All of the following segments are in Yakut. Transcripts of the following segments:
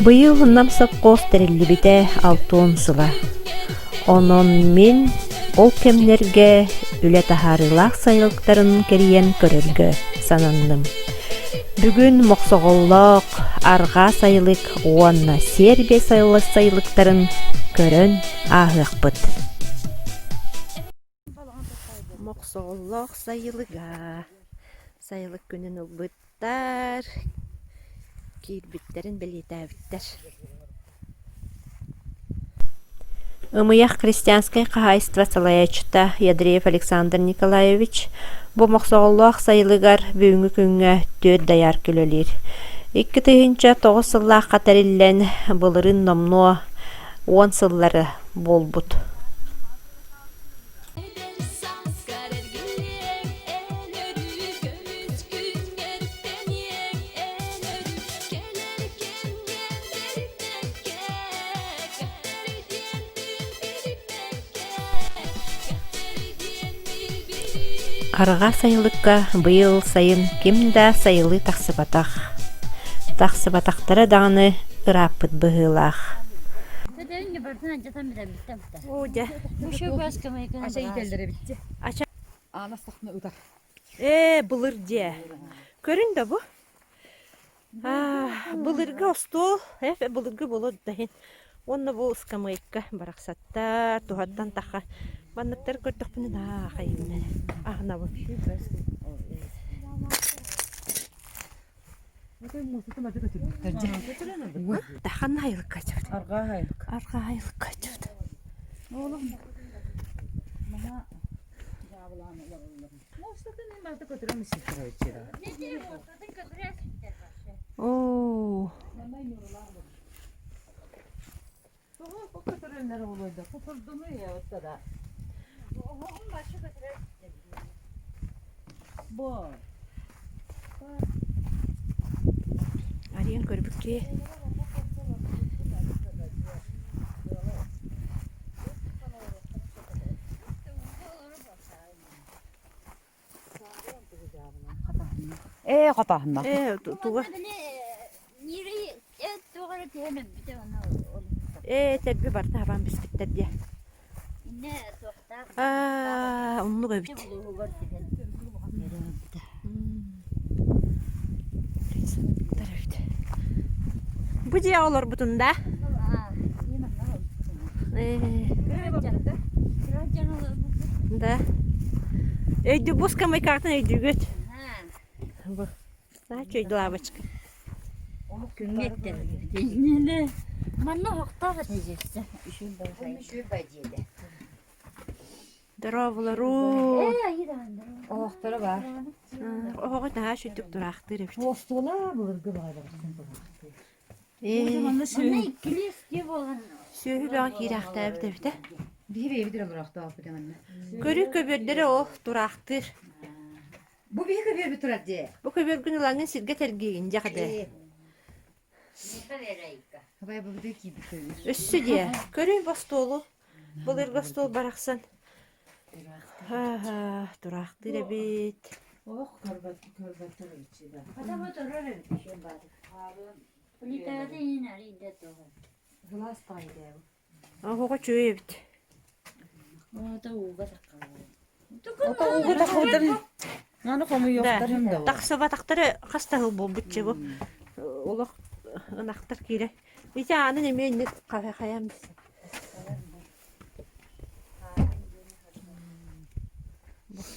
Быйыл Нам сопхуос тэриллибитэ 60 сыла. Онон мин ол кэмнэргэ үлэ таһаарыылаах сайылыктарын кэрийэн көрөргө сананным. Бүгүн Мохсоҕоллоох, Арҕаа сайылык уонна Сербия сайылыктарын көрөн ааһыахпыт. Мохсоҕоллоох сайылыга сайылык күнүн ылбыттар, киирбиттэрин бэлиэтээбиттэр. Ымыйах крестьянскай хаһаайыстыба салайааччыта Ядреев Александр Николаевич бу Мохсоҕоллоох сайылыгар бүгүҥҥү күҥҥэ түөрт дайаарка үлэлиир. 2009 сыллаахха тэриллэн, былырыын номнуо уон сыллары буолбут. Арҕаа сайылыкка быйыл сайын ким да сайылыы тахсыбатах. Тахсыбатахтара даҕаны ырааппыт быһыылаах. Оо дьэ. Ача иитэллэр эбит Ача Аана сахна ытар. Ээ, былыр дьиэ. Көрүн да бу. Аа, былыргы остуол, э, былыргы буолуо да иһин. Уонна бу ыскамыайка барахсаттар, туһаттан таха. Манныктары көрдөхпүнэ наахайбын аһынабын. Ханна айылыкка ачыбыт? Арҕаа айылык. Арҕаа айылыкка ачыбыт. Оо. Арыйан көрбүккэ Ээ хатааһынна. Ээ туга Ээ тэрби барыта хабан биспиттэр диэ. Аа оннук эбит. Бу дьиэҕэ олорбутун да? Да. Өйдүү бу скамейкаҕытын өйдүүгүт. Бу. Наһаа үчүгэй лавочка. Күҥҥэ Манна оһохтоох этэ дьиэсэ. Үчүгэй бай дьиэтэ. Дорооболоруу. Оһохторо баар. Оһоҕо наһаа сүрдүк тураахтыыр эбит. Остуола былыргы баҕайы барахсан тураахтыыр. Ээ, Манна Манна иккилии үстүү буолан сүөһү бөҕө киирээхтээбит эбит ээ. Биһи бэйэбит эрэ олороохтоохпут манна. Көрүү көбүөрдэрэ ол тураахтыыр. Бу биһи көбүөрбүт турар дии. Бу көбүөргүн ылаҥҥын сиргэ тэлгиигин дьэ хатыы. Абай бу киирбит көбүөр. Өссө диэ, көрүй бостуолу. Былыргы остуол барахсан. Ха-ха, тураахтыыр эбит. Ох, көрбөт көрбөттөр эбит да. Хата бу турар эбит үчүгэй баатыр. Плитата иин арыйда туох. Сылаас баҕайы Оһоҕо үчүгэй эбит. Ото ууга таххаллар. Ууга таххаллар. Аны хомуйуохтарын да. Тахсыбатахтары хас да сыл буолбут бу. Олох ынахтар киирэ. Ити аанын эмиэ инник хайаан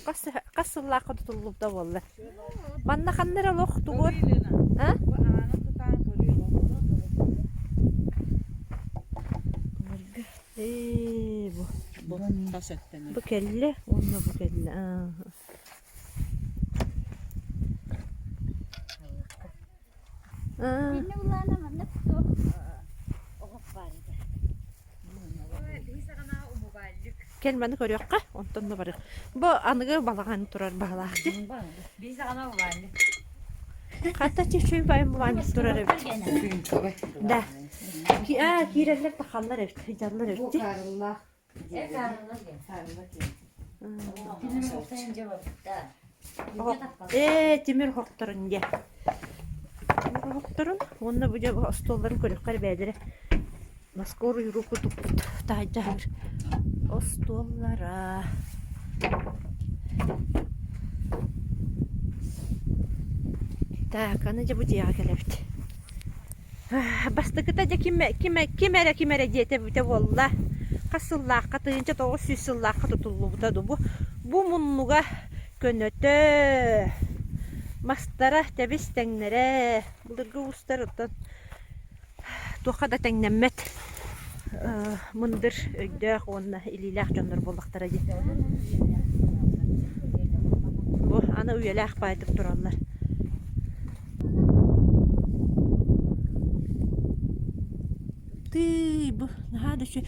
Хас хас сыллаахха тутуллубута буолла. Манна ханна эрэ олох тугу? А? Ээ, бу Бу тас өттөнөр. бу кэллэ уонна бу кэллэ. Аа. Аа. Инне улаана маннык туох оһох баар этэ. Кэл маны көрүөххэ, онтон да барыах. Бу аныгы балаҕан турар баһылаах дии. Хата чүчүй байым баанньык турар эбит. Да. Аа, киирэллэр тахаллар эбит, дьаллар эбит дии. Ээ, тимир хохторун дьэ. Оһохторун уонна бу дьэ остуолларын көрүөххэ эрэ бэйэлэрэ Москва уруйуруку туппут таһырдьа остуоллара. Так, аны дьэ бу дьиэҕэ кэлэбит. Бастакыта дьэ ким, ким, ким эрэ ким эрэ диэтэ бүтэ буолла. Хас сыллаахха, 1900 сыллаахха тутуллубута ду бу. Бу муннуга көнөтө, мастара тэбис тэҥнэрэ, былыргы уустар оттон туохха да тэҥнэммэт мындыр өйдөөх уонна илиилээх дьоннор буоллахтара дии. Бу аны үйэлээх баайдык тураллар. Тыый, бу наһаа да үчүгэй.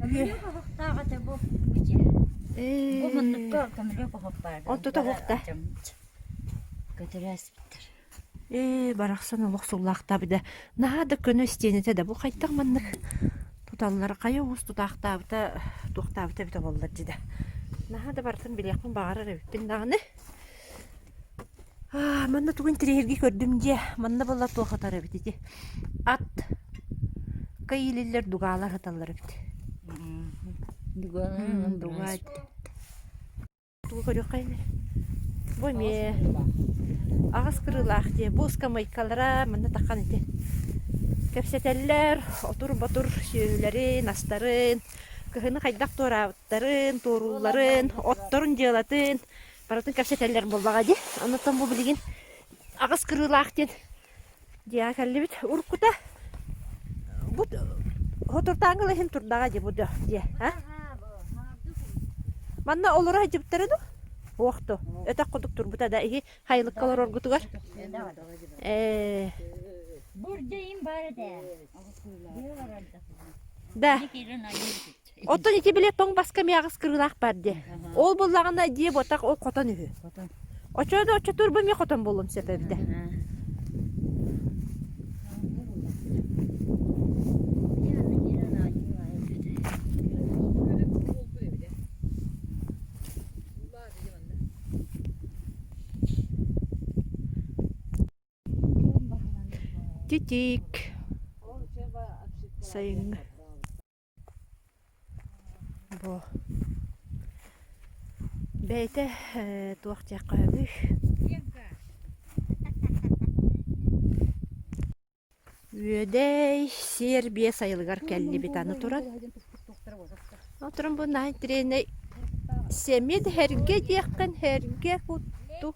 Көмүлүөк оһохтоох этэ бу Бу муннукка көмүлүөк оһох баар. Онтута оһохта. Көтөрөөспүттэр. Ээ, барахсан олох суллаахтаабыта. Наһаа да көнө истиэнэтэ да бу хайдах маннык туталлар хайа уус тутаахтаабыта туохтаабыта эбитэ буоллар дии да. Наһаа да барытын билиэхпин баҕарар эбиппин даҕаны. Аа, манна тугу интэриэһиргии көрдүм дьиэ. Манна буолла туох атар эбит ити. Ат кыйылиллэр дугаалар сыталлар эбит. Дугаа Тугу көрүөххэ Бу эмиэ аҕыс кырыылаах дьиэ. Бу ыскамыайкалара манна таххан ити. Кэпсэтэллэр, отур-ботур сүөһүлэрин, астарын, кыһыны хайдах туораабыттарын, туоруулларын, отторун дьыалатын барытын кэпсэтэллэр буоллаҕа дии. Оннуттан бу билигин аҕыс кырыылаах диэн дьиэҕэ кэллибит. Уруккута бу хотуртааҥҥы иһин турдаҕа дии бу дьиэ а? Манна олоро сылдьыбыттара дуу? Уох дуо? Өтөх курдук турбута да иһи хайылыкка олороргутугар. Ээ. Да. Оттон ити били тоҥ баска эмиэ аҕыс кырыылаах баар дии. Ол буллаҕына дьиэ буотах ол хотон үһү. Оччо оччотур бу эмиэ хотон буолуон сөп эбитэ. Титиик сайыҥҥы Бу бэйэтэ туох диэххэ сөбүй Үөдэй Сербия сайылыгар кэллибит аны туран. Туран бу наһаа интэриэһинэй сэмиэ да һэргэ диэххин һэргэ кутту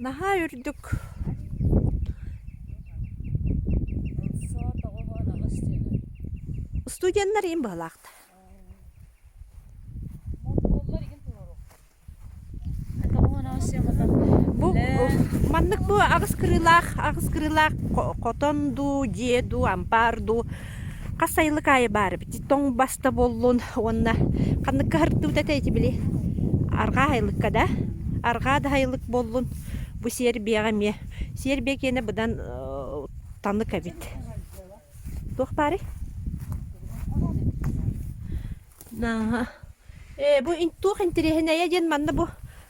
Наһаа үрдүк Студеннар иин быһалаахтар. Бу маннык бу аҕыс кырыылаах хотон дуу, дьиэ дуу, ампаар дуу хас сайылык аайы баар эбит. Тоҥ баста буоллун уонна ханныкка сырыттыбыт этэ ити били арҕаа сайылыкка да арҕаа да сайылык буоллун бу Сербияҕа эмиэ Сербия киэнэ быдан танык эбит. Туох баарый? Нааһа. Ээ, бу туох интэриэһинэйэ диэн манна бу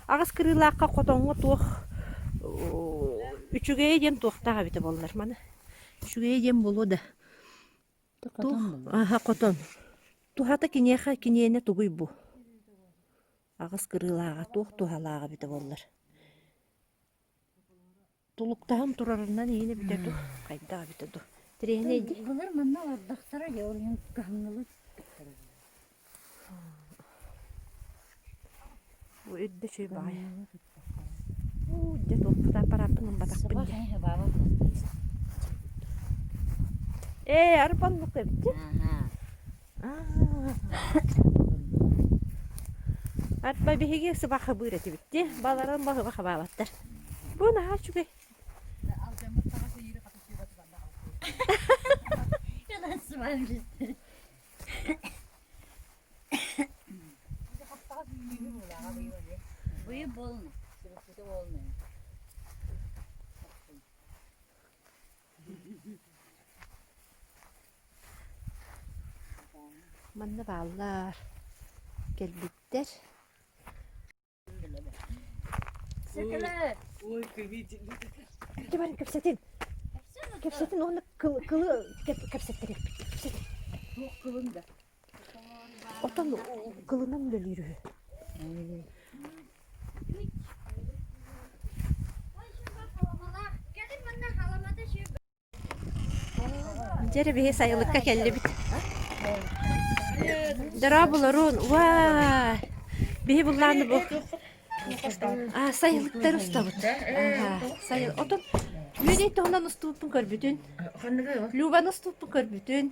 аҕыс кырыылаахха хотоҥҥо туох үчүгэйэ диэн туохтаах эбитэ буоллар маны үчүгэйэ диэн буолуо да туох аха хотон туһата киниэхэ киниэнэ тугуй бу аҕыс кырыылааҕа туох туһалааҕа эбитэ буоллар тулуктаһан турарынан иһин эбитэ дуу хайдах эбитэ дуу Тириэһинэй дии Былыр манна олордохторо дьэ ол иһин кыһыҥҥылык Бу үрдэ үчүгэй баҕайы. Уу, дьэ туохпут аппарааппын ылбатахпын дии. Ээ, арбаннык эбит дии. Арба биһиги сыбах хабыыр этибит дии. Баларан баһыба хабаабаттар. Бу наһаа үчүгэй. Манна бааллар, кэлбиттэр. Ити баран кэпсэтин. Кэпсэтин уонна кылы кэпсэттэриэхпит. Кэпсэтин. Туох кылын да? Отон кылынан үлэлиир үһү. Дьэ эрэ биһи сайылыкка кэллибит. Дорооболорун, уаа! Биһи буллааны бу а, сайылыктар устабыт. Сайыл отон Үөдэй туһунан устубуппун көрбүтүн. Любаны устубуппун көрбүтүн.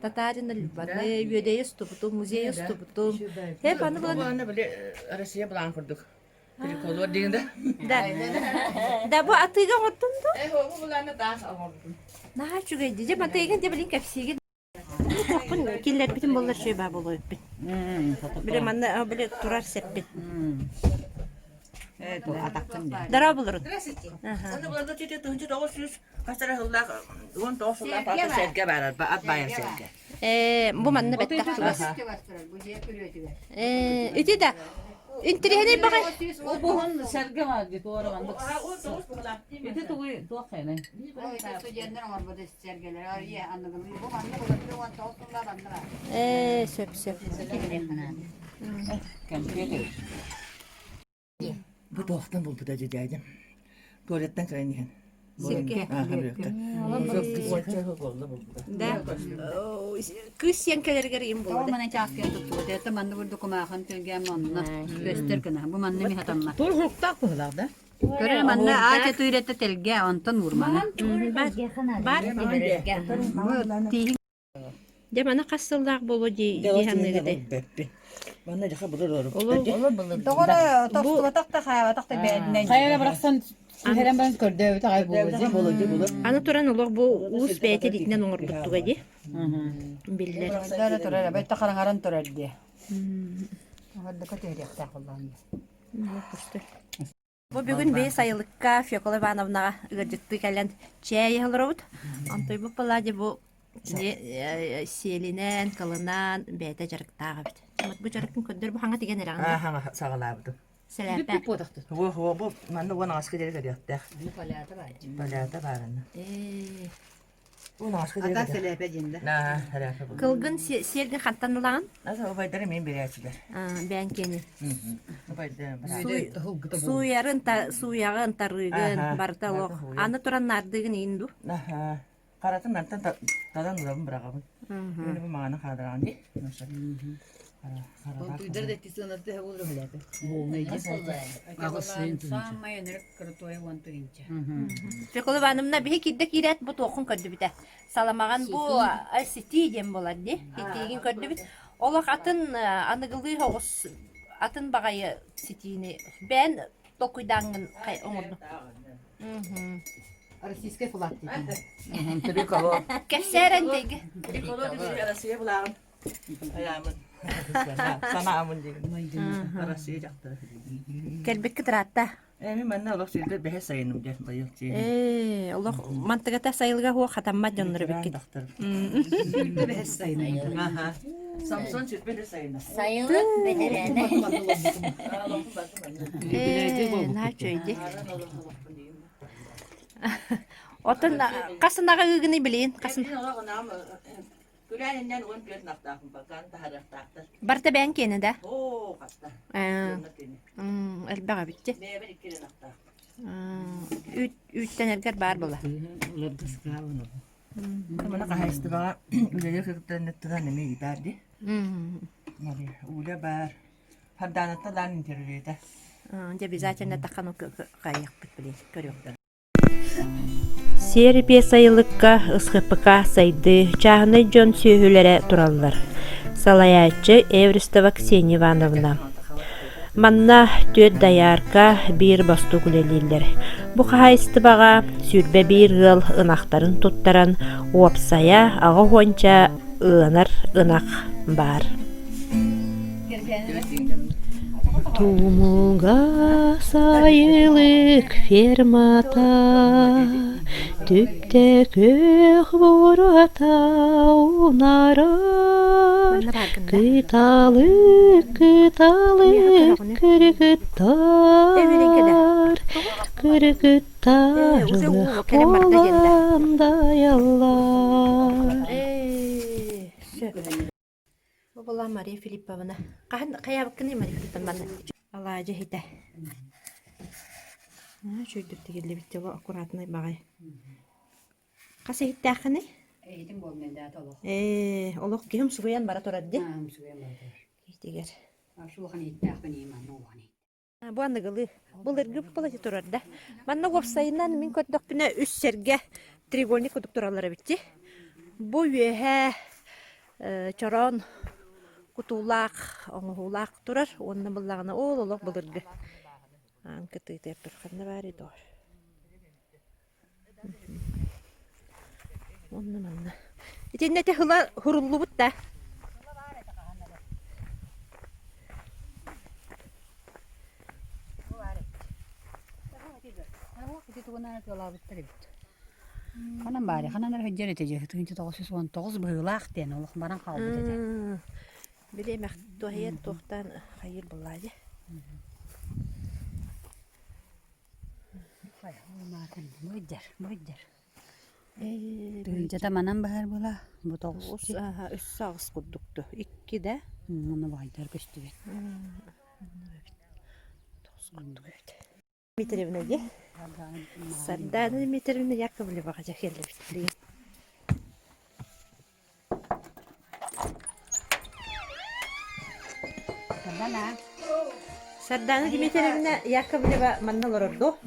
Татарина Любаны, Үөдэйи устубутум, музей устубутум. Хеп аны булан Россия былаан курдук. Приколуор диэн да. Да. Да бу атыыга оҥордум дуу? Э, бу булааны таах оҥордум. Наһаа үчүгэй дии. Дьэ матыыгын дьэ билин кэпсиигин. Туохпун киллэрбитим буоллар үчүгэй баа буолуо эбиппин. Били манна били турар сеппин. Э, ту атаххын дии. Дорооболорун. Здравствуйте. Онно буларга тете тыһынча 900 хастара сыллаах 19 сыллаах аты сэргэ баарар, ат баайар сэргэ. Ээ, бу манна бэттэх чугас. Ээ, ити да интириэһинэй баҕай. Обуһун сэргэ баар дии туора маннык. Ити тугуй туох хайнай? Ээ, сөп сөп. Бу туохтан булбута дьүдьээдим. Туалеттан кэлэн иһэн. Сиргэ. Да. Кыыс сиэн кэлэригэр им Тоҕо булла. манан чааскыйа туттубут. Это манны бурду кумаахан төлгөөн манна көстөр гына. Бу манны ми хатамма. Тур хуруктаах быһылаах да? Көрөр манна аача тыырата телге онтон уурмана. Бар. Бу тииһин Дьэ маны хас сыллаах буолуо дии дии саныыгытай? Манна дьаха былыр олорбут. Тоҕо тостубатах да хаабатах да бэйэтинэн. Хайа барахсан түһэрэн баран көрдөөбүт аҕай буолуо дии. Аны туран олох бу уус бэйэтэ илиитинэн оҥорбуттуга дии. Биллэр. Турар турар, бэйэтэ хараҥаран турар дии. Оҕордоко түһэриэхтээх буоллаҕым дии. Бу бүгүн бэйэ сайылыкка Фекла Ивановнаҕа ыалдьыттыы кэлэн чээй иһэ олоробут. Онтуйбут Паллади бу сиэлинэн, кылынан бэйэтэ дьарыктаах эбит. Бу дьарыккын көрдөр бу хаҥа тигэн эрэҕин Аа, хаҥа саҕалаабытым. Сэлээппэ. Во, во, бу манна уон аҕаска диэри кэлиэхтээх. Полята бар. Полята баарына. Ээ. Ата сэлээпэ диэн да. Аа, сэлээпэ бу. Кылгын сиэлгин хантан ылаҕын? Аса убайдары мин билээчилэр. Бээн киэни. Убайдары Сууйарын, сууйаҕын, тарыыгын, барыта олох. Аны туран наардыгын иин ду? Аха. Харатын мантан талан ылабын быраҕабын. Мин бу мааны хаадыраҕын дии. Туйдар да сыанаты болur билээпэ. Самай өнөрүк крутой уон тыһыынча. Фекла Ивановна биһи киирдэ киирээт бу туоххун көрдүбүтэ. Саламаҕан бу ситии диэн буолар дии. Ситиигин көрдүбүт. Олох атын аныгылыы оҕус атын баҕайы ситиини бэйэн толкуйдааҥҥын оҥордум. Российскай флаг диэн. Триколор. Кэпсээрэн тэйгэ. Триколор Россия былааҕын Айаамын. Санаамын диэн. Россия дьахтара. Кэлбиккит ыраатта. Эми манна олох сирдэр бэһэ сайыным диэн быйыл Ээ, олох мантыгата сайылга хуох хатаммат дьоннор эбиккит. Сүүрбэ бэһэс сайыным. Аха. Самсон сүүрбэ бэһэс сайына. Сайылык бэтэрээнэ. Ээ, наһаа үчүгэй Отон хас ынаҕа ыыгыный билигин? Хас Күлээнинэн 14 ынахтаахпын бакаан таһарыахтаахтар. Барыта бэйэҥ киэнэ да? Оо, хаста. Элбэх эбит дии. Бэйэбэр икки ынахтаах. Үүт үүттэнэргэр баар буола. Маны хаһаайыстыбаҕа үлэлиир кыргыттарыттан эмиэ ыытаар дии. Уля баар. Хардаанаттан даан интервьюта. Дьэ обязательно таххан хайыахпыт блин көрүөхпүт. Сербия сайылыкка СХПК сайдыы, чааһынай дьон сүөһүлэрэ тураллар. Салайааччы Эвристова Ксения Ивановна. Манна түөрт доярка, биир бостуук үлэлииллэр. Бу хаһаайыстыбаҕа 21 ыал ынахтарын туттаран, уопсайа аҕа уонча ыанар ынах баар. Тумуга сайылык фермата. Түптэ күөх буруота унаарар, Кыталык, кыталык кыргыттар, Кыргыттар ылых буолан дайаллар. Бу была Мария Филипповна. Хаһан хайаабыккыный Мария Филипповна манна? Алаадьы иһитэ. Үчүгэйдик тигиллибит дьоло аккуратнай баҕай. Хас иһиттээххиний? Эһитим буолмайдаата олох. Ээ, олох киһим суруйан бара турар дии. Аа, суруйан бара турар. Иһитигэр. Улахан иһиттээхпин ийэм манна улахан иһит. Бу аныгылыы былыргы платье турар да. Манна уопсайынан мин көрдөхпүнэ үс сэргэ треугольник курдук тураллар эбит дии. Бу үөһээ чороон кутуулаах, оҥоһуулаах турар уонна быллаҕына ол олох былыргы аан кытыытыгар тур ханна баарый доҕор. Уонна манна. Итиннэ ити хыла хуруллубут да. Ити тугунан атыылаабыттар эбит. Ханан баары, ханан эрэ сылдьар этэ дьэ, 1919 быһыылаах диэн олох баран хаалбыт этэ. Били эмэх туһайан туохтаан хайыыр буоллаа дии. Быйдьар. Тыһыынчата манан баһар була, бу тоҕус. Өссө аҕыс курдукту. Икки да. Уонна баайдар көстүбэт. Тоҕус курдук эбит. Дмитриевна дии. Сардаана Дмитриевна Яковлеваҕа дьэ кэллибит билигин. Сардаана Дмитриевна Яковлева манна олорор дуо?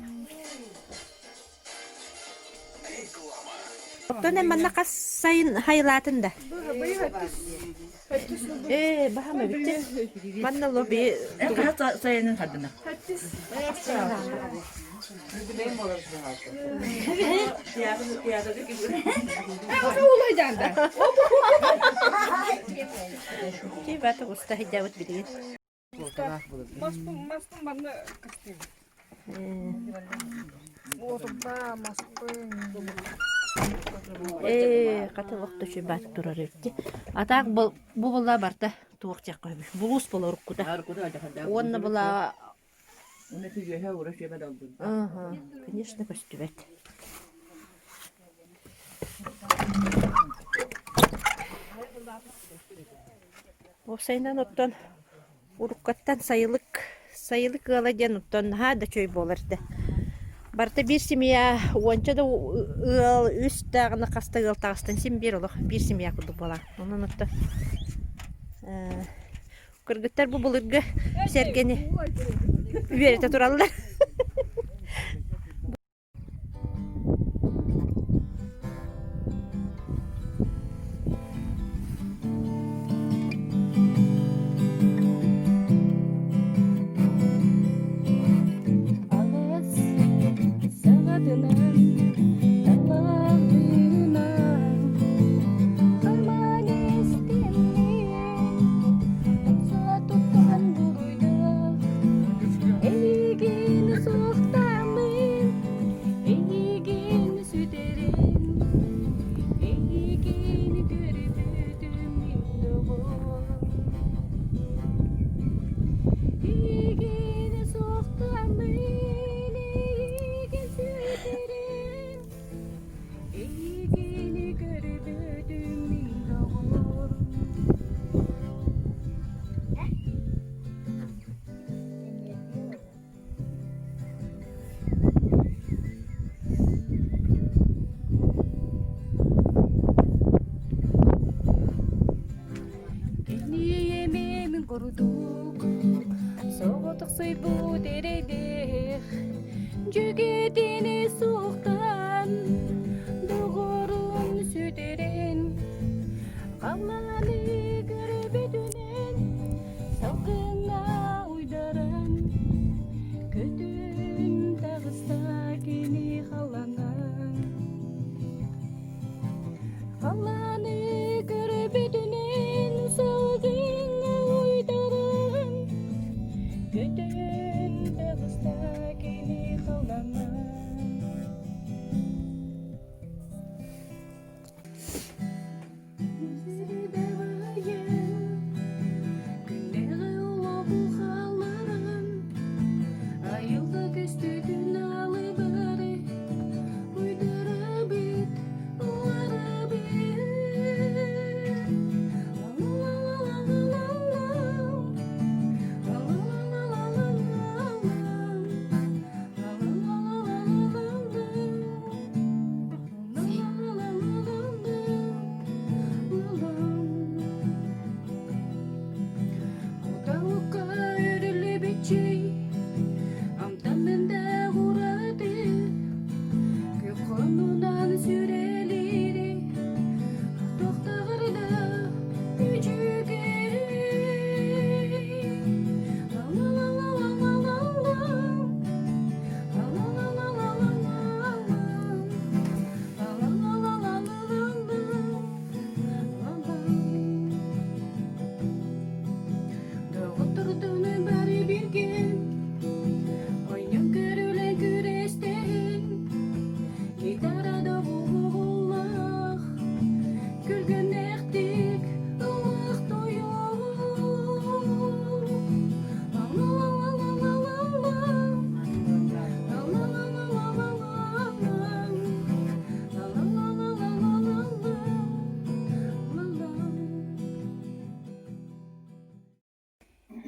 Оттон эн манна хас сайын хайылаатын да? Ээ, баһам эбит. Манна лоби Сайынын хардына. Тибата уста хидябыт билигин. Ээ, хата олох да турар эбит. Атаак бу була барта туох диэххэ Булуус була уруккута. Уонна була Конечно, көстүбэт. Уопсайынан оттон уруккаттан сайылык, сайылык ыала диэн оттон наһаа да үчүгэй буолар этэ. Барыта биир семья, уонча да ыал, үс даҕаны хас да ыал таҕыстан син биир олох биир семья курдук буолар. Онон оттон Кыргыттар бу былыргы сэргэни үөрэтэ тураллар. Алаас саҕатынан талаҕынан Хармаан истэммин Умса туттан буруйдаах Эйигин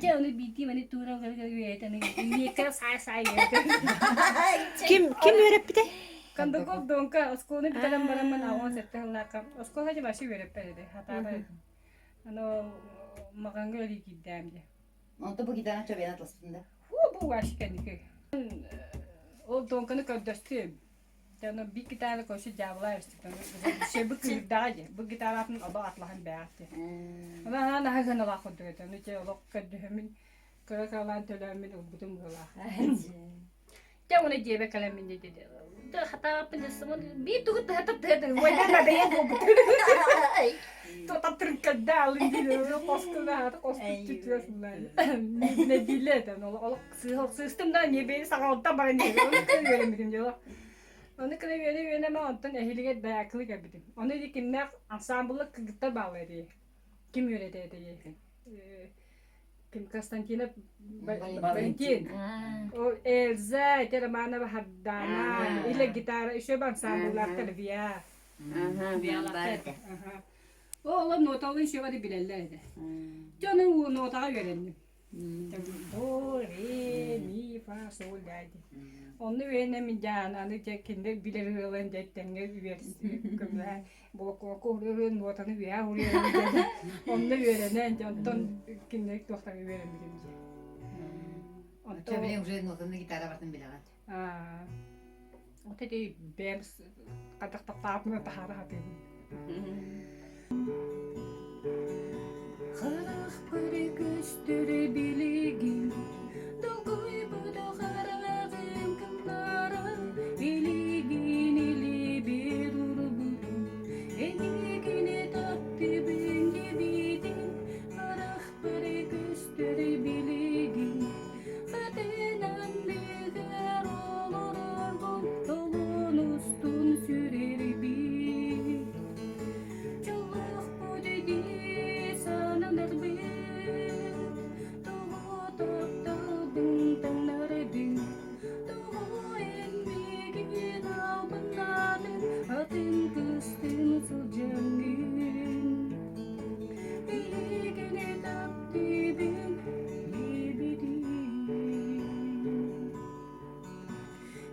Дьэ, ону биирдии маны тууран үөрэтэн, миэкэ саай-саай үөрэтэн. Ким ким үөрэппитэ? Кондаков Донка оскуоланы бүтэрэн бараммын 87 сыллаахха оскуола дьэ вообще үөрэппэт этэ, хатаабат этим. Аны ол маҕаҥҥа өлүү киирдээм дии. Онто бу гитара чобиан атласпытын да? Фу, бу вообще кэнники. Ол Донканы көрдөстүм. Дьэ, ону биир гитара көрсө дьаабылаа эстик. Бу кыырдаҕа дии. Бу гитаратын олох атлаһан бэҕэт дии. Ону анаан аһа гыналаах курдук этэ. Ону дьэ олох көрдөһөммүн кыра кыралаан төлөөммүн ылбытым быһыылаах. Дьэ, уна дьиэбэ кэлэммин дии. Хатааппын биир тугу тыһатар тыһатар уойдан бэйэ буолбут. Татыркадаалын диир хоскунаата хостуччу нэдиэлэ этэн олох сыыстым да не бэйи саҕалта баран ону кына үөрэммитим дьоло ону кына үөрэ үөрэнэ онтон эһилигэр бэйэкылы кэлбитим ону ити кимнээх ансамблы кыргыттар бааллар этии ким үөрэтэ этии ким Константинов Валентин Эльза ити Романова Хардана или гитара еще ансамбллаахтар Виа Ол ноталын еще бары билэллэр этэ. Дьэ ону нотаҕа үөрэнним. До, ре, ми, фа, соль, ля дии. Онно үөрэнэммин дьэ аны дьэ кинилэр билэр ыалын дьэ тэҥҥэ көмөлөһөн блокуока уруйан нотаны үөһэ уруйан онно үөрэнэн дьэ онтон кинилэр туохтан үөрэммитим дьэ. Онтон билигин уже нотаны гитара бартын билэҕин. Вот эти бэйэм хайдах таптаабытынан таһаара сатыыбын. Харахпар көстөр билигин долгуйбут хараҕым кыннара илигин илибир урбутун эйигин таптыбын диэбитин харахпар көстөр билигин Хатынан быгар олороргун толон устун сүрэрбит Дьоллоохпут дии сананарбыт Тоҕо тапталбын таҥнардыҥ Тоҕо эн миигин албыннаатыҥ Атын кыстын сылдьаҥҥын Эйигин таптыыбын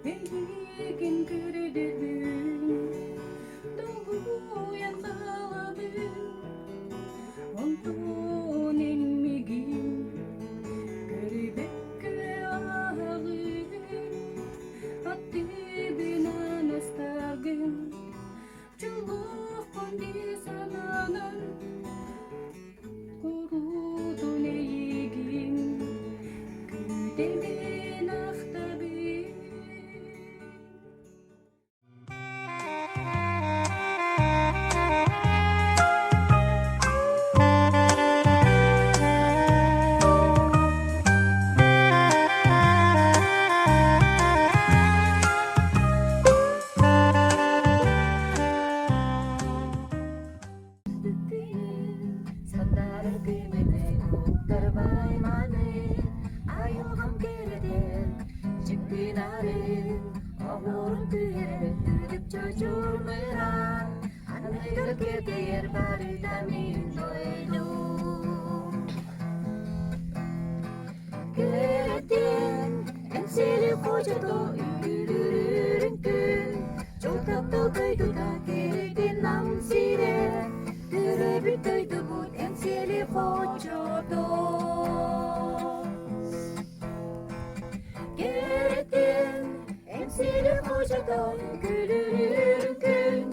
Эйигин көрдөбүн, долгуйан хаалабын, онтон эн миигин көрбөккө ааҕыгын, аттыбын анастагын, дьоллоохпун дии санаанан Куруутун эйигин күүтэбин ахтабын Сандаарар күмүнү уктар байманы, айылҕам кэрэтин, дьиктин арын, оҕуорун түһэрэн үрдүк чочур мыраан, аныгы кэтийэр барыта мин дойдум. Кэрэтин, эҥсиэли хочото үҥкүүлүүрүн күн, дьол таптал дойдута кэрэтин нам сирэ, төрөөбүт дойдубут эҥсиэли хочото. Кэрэтин, эҥсиэли хочото үҥкүүлүүрүн күн,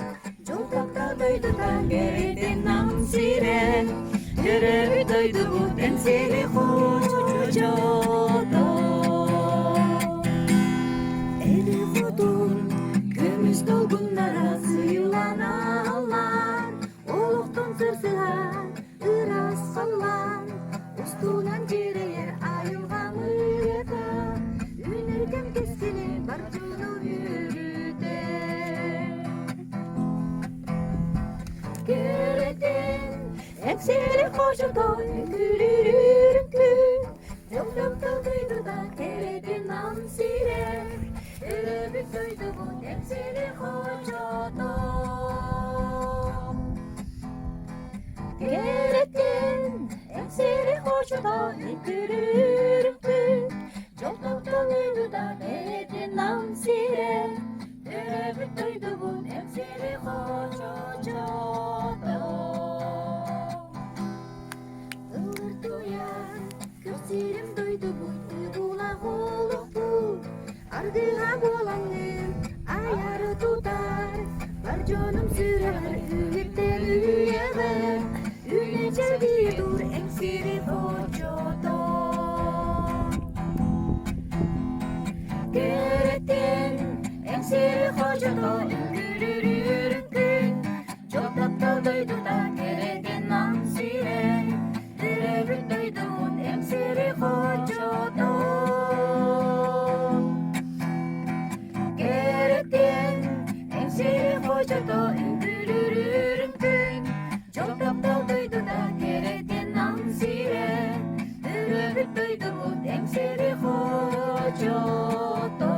Дьол таптал дойдута кэрэтин нам сирэ, төрөөбүт дойдубут эҥсиэли хочото. Эри хотун көмүс долгуннара сыйланаллар, олохтон сырсыһан, ыраас халлаан, устунан дьиэрэйэр айылҕам ырыата, үүнэр кэм кэскилэ бар дьону үөрүтэр. Кэрэтин, эҥсиэли хочотон үҥкүүлүүрүн күн, дьол-дьол дойдута кэрэтин нам сирэ, өрөбүт дойдубут эҥсиэли хочотон. Кэрэтин, эҥсиэли хочотон. хочото үҥкүүлүүр үҥкүү Дьол тапталыыта кэрэтин нам сирэ Төрөөбүт дойдубут Эҥсиэли хочочото. Ыллыр туйан, көрсүрүм дойдубут уйгулаах олохпут Аргыһа буолаҥҥын айары тутар Бар дьонум сүрэҕэр үйэттэн үйэҕэ Үүнэ чэлгийэ тур Эҥсиэли хочото. Кэрэтин Эҥсиэли хочото үҥкүүлүүр үҥкүү Дьол таптал дойдута кэрэтин нам сирэ Төрөөбүт дойдубут Эҥсиэли хочото. Кэрэтин Эҥсиэли хочото үҥкүүлүүр үҥкүү Дьол таптал дойдута кэрэтин нам сирэ Төрөөбүт дойдубут Эҥсиэли хочото.